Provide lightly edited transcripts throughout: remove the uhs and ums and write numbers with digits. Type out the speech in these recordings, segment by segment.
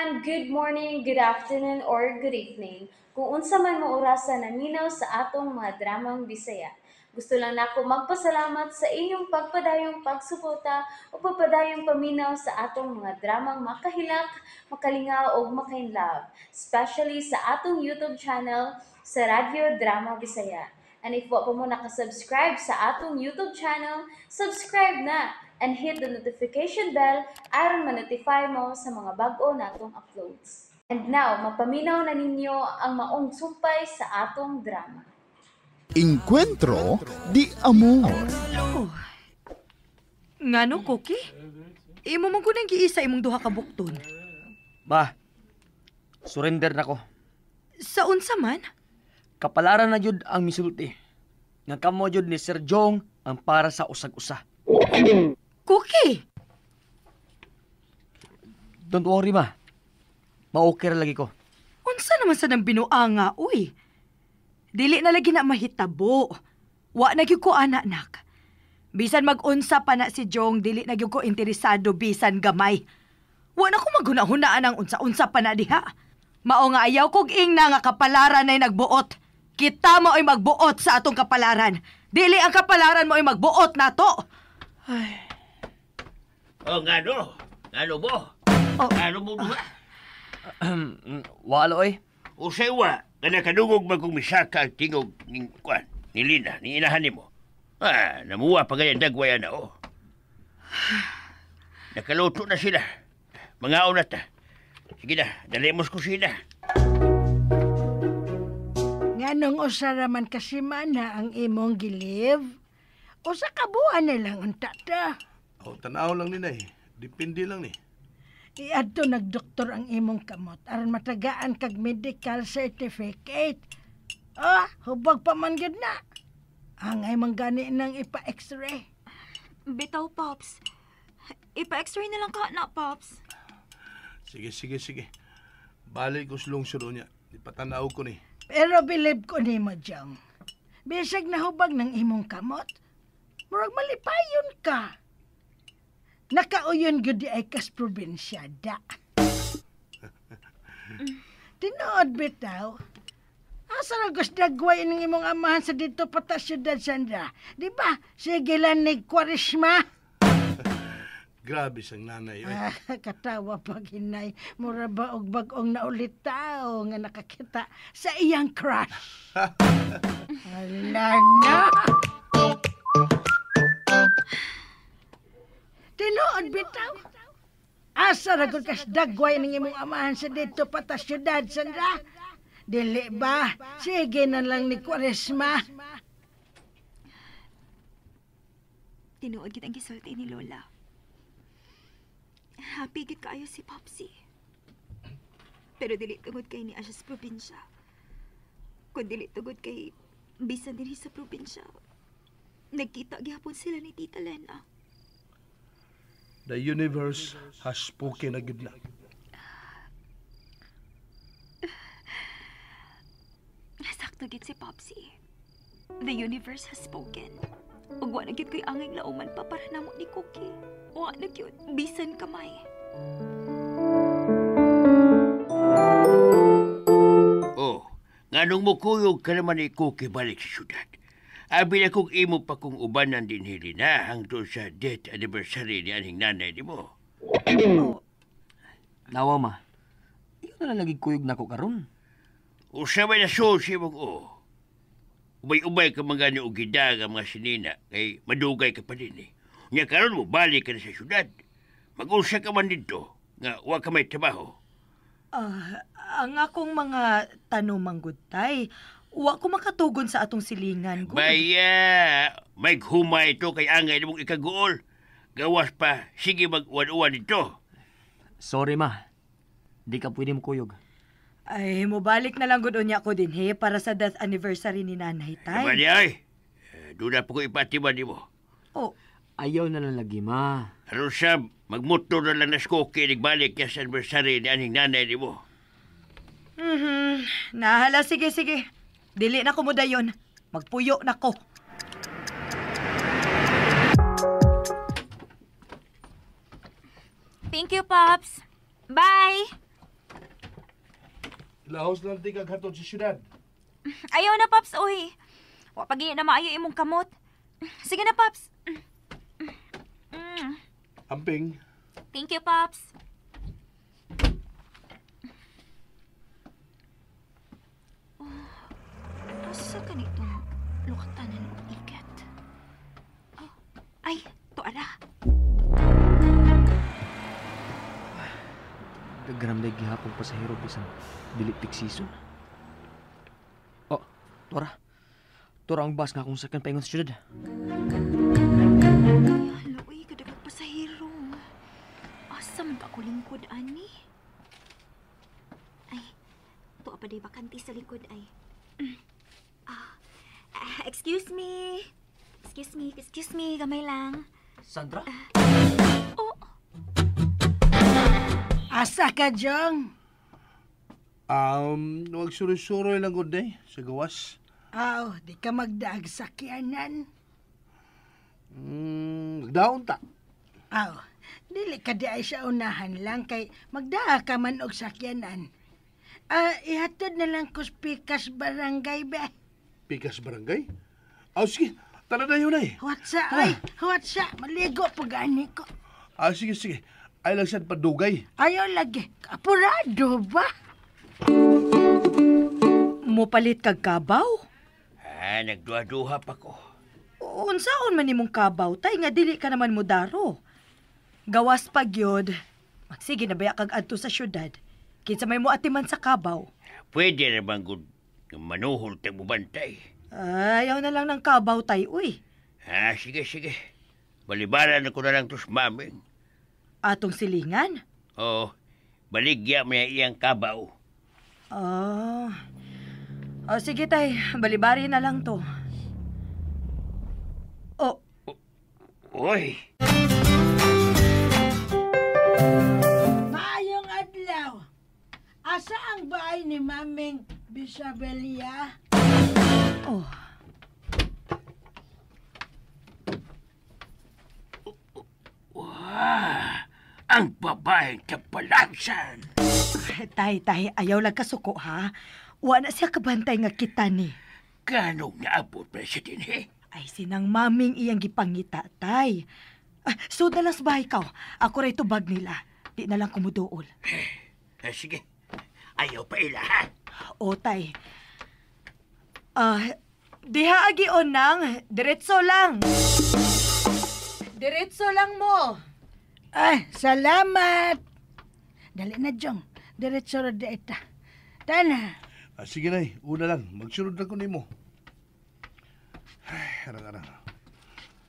Everyone! Good morning, good afternoon, or good evening. Kung unsa man mo orasa naminaw sa atong mga dramang Bisaya. Gusto lang nako magpasalamat sa inyong pagpadayong pagsuporta o pagpadayong paminaw sa atong mga dramang makahilak, makalingaw o makainlove, especially sa atong YouTube channel sa Radyo Drama Bisaya. And if wa pa mo nakasubscribe sa atong YouTube channel, subscribe na and hit the notification bell aron ma-notify mo sa mga bag-o natong uploads. And now, mapaminaw na ninyo ang maong sumpay sa atong drama. Encuentro di Amor. Oh. Ngano, Cookie? Imo man ko nang giisa imong duha ka bukton. Ma, surrender na ko. Sa unsa man? Kapalaran na jud ang misulti. Nga kamo jud ni Sir Jong ang para sa usag-usa. Cookie! Don't worry, ma. Ma-okay ra lagi ko. Unsa naman sa nang binuanga, uy? Dili na lagi na mahitabo. Wa na gyud ko ana, nak. Bisan mag-unsa pa na si Jong, dili na gyud ko interesado bisan gamay. Wa na ko maghuna-hunaan ang unsa-unsa pa na diha. Mao nga ayaw kog ingna nga kapalaran ay nagbuot. Kita mao'y magbuot sa atong kapalaran. Dili ang kapalaran mo'y magbuot nato. Ay. Oh, ngano? Ngano mo? Oh. Ngano mo duha? Wala, oy. Usay wa, nga nakadungog man kung misaka ang tingog ni, kwan, ni Lina, ni inahan nimo. Ah, namuha pa ganyan dagway na, oh. Nakaluto na sila. Mangaon na ta. Sige na, dali mo sa kusina. Nganong usa raman ka semana ang imong gilive? Usa ka buwan na lang ang tata. Oh, tanaw lang ni Nay. Depende lang ni. Iadto nagdoktor ang imong kamot aron matagaan kag medical certificate. Ah, hubag pa man gyud na. Angay man gani nang ipa-x-ray. Bitaw, Pops. Ipa-x-ray na lang ka na, Pops. Sige, sige, sige. Balik ko sa lungsod niya. Ipatanaw ko ni. Pero bilib ko nimo, Jong. Bisag nahubag ng imong kamot, murag malipayon ka. Nakauyon gyud di ay kas probinsya da. Tinuod bitaw. Asa ra gus dagway ning imong amahan sa dito pa ta siyudad, Sandra? Di ba? Sige lang ni Kwaresma. Grabe sang nanay. Oy. Ah, katawa pag hinay. Mura ba og bag-ong naulit tao nga nakakita sa iyang crush. Ala na! Tinuod bitaw. Asa ra gud kas dagway ning imong amahan sa dito pa ta siyudad, Sandra? Dili ba? Sige na lang ni Kwaresma. Tinuod gid ang gisulti ni Lola. Happy gid kaayo si Popsy. Pero dili tungod kay ni siya sa probinsya. Kun dili tungod kay bisan dinhi sa probinsya, nagkita gihapon sila ni Tita Lena. The universe has spoken na gid na. Sakto gid si Popsy. The universe has spoken. Ug wa na gyud ko'y angay lauman pa para namo ni Cookie. Wa na gyud, bisan kamay. Oh, nganong mukuyog ka naman ni Cookie balik sa syudad? Abi na kung imo pa kung ubanan din Helena hangtod sa death anniversary ni aning nanay ni mo. Oh. Nawa, ma. Iyo na lang lagi kuyog nako karon. Usa may nasulsi mong o. Ubay-ubay ka mga ni og gidag ang mga sinina kay madugay ka pa din eh. Nya karon mo balik ka na sa syudad. Mag-usa ka man dito nga wa ka may trabaho. Ang akong mga tanong manggutay, wa ko makatugon sa atong silingan. Gud. Baya, may humay ito kay angay mong ikaguol. Gawas pa, sige mag-uwan-uwan dito. Sorry, ma. Di ka pwede mukuyog. Ay, mubalik na lang gud unya ko din, he, para sa death anniversary ni Nanay Tay. Diba di ay? Doon na po ko ipatiman ni mo. Oh. Ayaw na lang lagi, ma. Aron siya, magmotor na lang na skoki, nagbalik niya sa anniversary ni aning nanay ni mo. Nahala, sige, sige. Dili na ko mo dayon. Magpuyo na ko. Thank you, Pops. Bye! Lahos lang ti kag hatod sa syudad. Ayaw na, Paps, oy. Wa pa gini na maayo imong kamot. Sige na, Paps. Amping. Thank you, Paps. Oh, asa ka nitong lukatanan og ikat? Oh, ay, tuara. Gagramday gihapon pasahero bisan dili peak season. Oh, Tora. Tora ang bus nga akong sakyan paingon sa syudad. Hala, uy, kadagag pasahero. Asa man ako lingkod, ani? Ay, tuwa pa day bakante sa lingkod, ay. Excuse me. Excuse me, excuse me, gamay lang. Sandra? Oh. Asa ka, Jong? Wag suroy-suroy lang gud day sa gawas. Aw, di ka magdaag sakyanan. Magdaon ta. Aw, dili ka di ay sa unahan lang kay magdaa ka man og sakyanan. Ihatod na lang ko sa Pikas Barangay be. Pikas Barangay? Aw, sige. Tara na yun ay. Huwat sa, ay. Huwat sa. Maligo pa gani ko. Ah, sige, sige. Ay lang siya padugay. Ayaw lagi. Apurado ba? Mupalit kag kabaw? Ah, nagduha-duha pa ko. Unsaon man nimong kabaw, tay nga dili ka naman mudaro. Gawas pa gyud. Magsige na baya kag adto sa syudad. Kinsa may moatiman sa kabaw. Pwede na bang gud manuhol tag mubantay? Ayaw na lang ng kabaw, tay, uy. Ah, sige, sige. Balibaran ko na lang tos maming. Atong silingan? Oo. Baligya mo iyang kabaw. Ah. Oh, sige, tay. Balibari na lang to. Oh. Uy! Maayong adlaw. Asa ang bahay ni Maming Bisabelia? Oh. Wah! Ang babaeng kapalagsan! Tay, tay, ayaw lang kasuko, ha? Wa na siya kabantay nga kita ni. Kanong naabot pa siya din, eh? Ay, sinang maming iyang gipangita, tay. Ah, so na lang sa bahay ka. Ako ray tubag nila. Di na lang kumuduol. Eh, sige. Ayaw pa ila, ha? O, tay. Diha agi onang, diretso lang. Diretso lang mo. Ay, salamat. Dali na, Jong. Diretso ra di ita. Tana. Ah, sige na, una lang. Magsunod na ko nimo. Ay, arang-arang.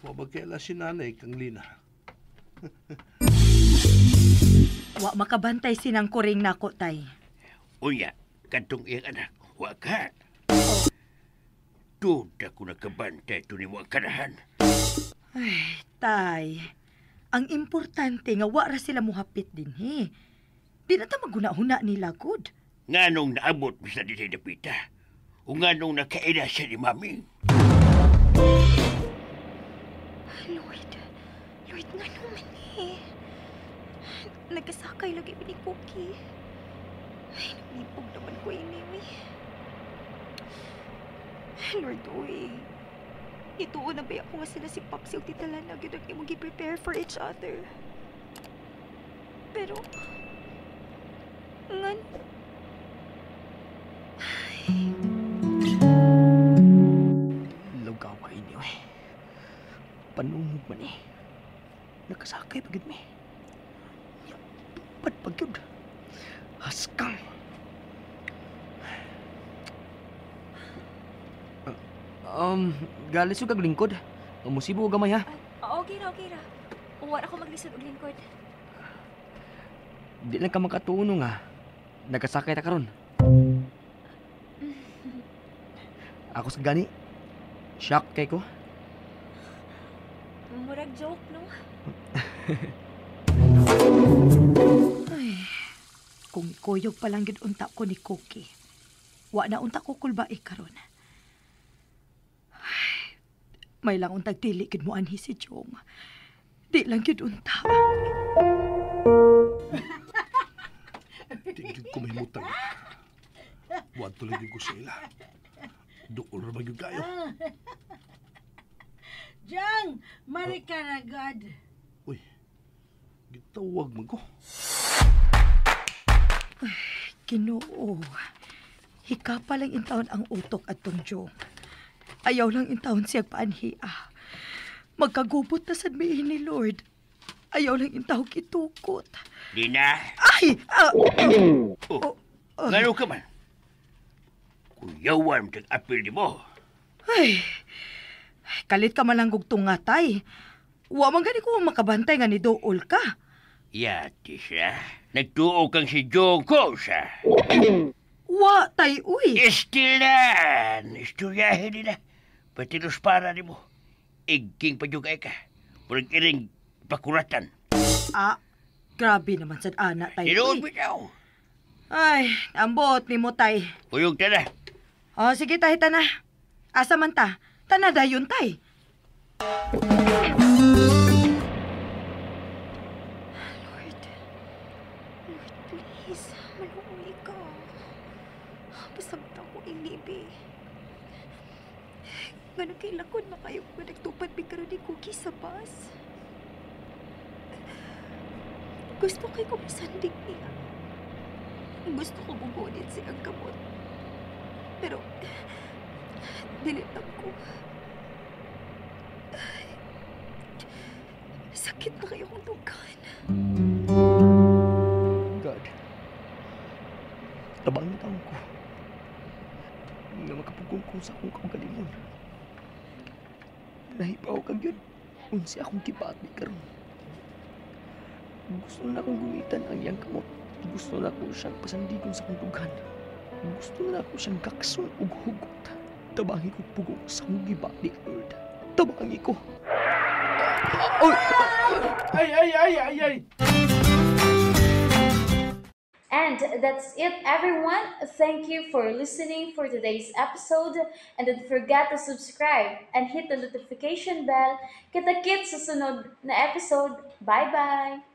Wa ba kaila si nanay kang Lina? Wa makabantay sinang kuring nako, tay. Unya, kantong iyang anak, wa ka. Duda ko nakabantay ito ni mo ang kanahan. Ay, tay. Ang importante nga wa ra sila muhapit din, he. Di na ta maguna-huna nila, good. Nganong naabot mo sa dinay dapita? O nganong nakaila siya ni Mami? Lloyd, Lloyd, nga naman eh. Nagkasakay lagi ni Cookie. Ay, naglipog naman ko ini, uy. Lord, uy. Ituon na ba ako nga sila si Popsy o Tita Lana gyud ang imong gi-prepare for each other. Pero, ngan... Ay. Lugawa ini, uy. Panungog man eh. Nakasakay pa gyud mi. Tupad pa gyud. Haskang. Galis yung kag lingkod. Musibo gamay ha. Okay ra, okay ra. Uwan ako maglisod og lingkod. Di lang ka makatuno nga. Nagkasakay ta karon. Ako sa gani. Shock kay ko. Murag joke, no? Ay, kung ikuyog pa lang gyud unta ko ni Cookie. Wa na unta ko kulbae karon. Ay, may lang untag dili gyud mo anhi si Jong. Di lang gyud unta. Di gyud ko mahimutang. Buhat tuloy ko sa ila. Duol ra ba gyud kayo. Jang, marika na God. Uy, gitawag man ko. Ginoo. Hika pa lang intawon ang utok at tong Jong. Ayaw lang intawon siya paanhi ah. Magkagubot na sad mi ni Lord. Ayaw lang intawon kitukot. Di na. Ay! Ah, Oh, ngano ka man? Kuyawan tag apil di mo. Ay, kalit ka man lang gugtong nga tay. Wa man gani ko makabantay nga ni dool ka. Yati siya. Nagtuo kang si Jong ko siya. Wa tay uy. Istilan! Istoryahin nila. Patilos para ni mo. Igking pa ay ka. Murag iring pakuratan. Ah, grabe naman sad ana tay. Tinuod Uy. bitaw. Ay, ambot ni mo tay. Kuyog ta na. Oh, sige tay tana. Asa man ta? Tana dayon tay. Lord, Lord, please, maluoy ka. Pasabot ako inibi. Ngano kay lakon makayo ko nagtupad mi karon ni Cookie sa bus. Gusto kay ko masandig niya. Gusto ko bugunit siyang kamot. Pero, dili lang ko. Ay, sakit na kayo kong dugan. God, tabang na taon ko. Nga makapugong ko sa akong kaugalingon. Nahibaw kag yun. Unsi akong gibati karon. Gusto na akong gumitan ang iyang kamot. Gusto na ako siyang pasandigon sa akong dughan. Gusto na ako siyang gakson ug hugot. Tabangi ko pugong sa akong gibati, Lord. Tabangi ko. Oy! Ay, ay, ay, ay, ay! And that's it, everyone. Thank you for listening for today's episode. And don't forget to subscribe and hit the notification bell. Kita-kits sa sunod na episode. Bye-bye!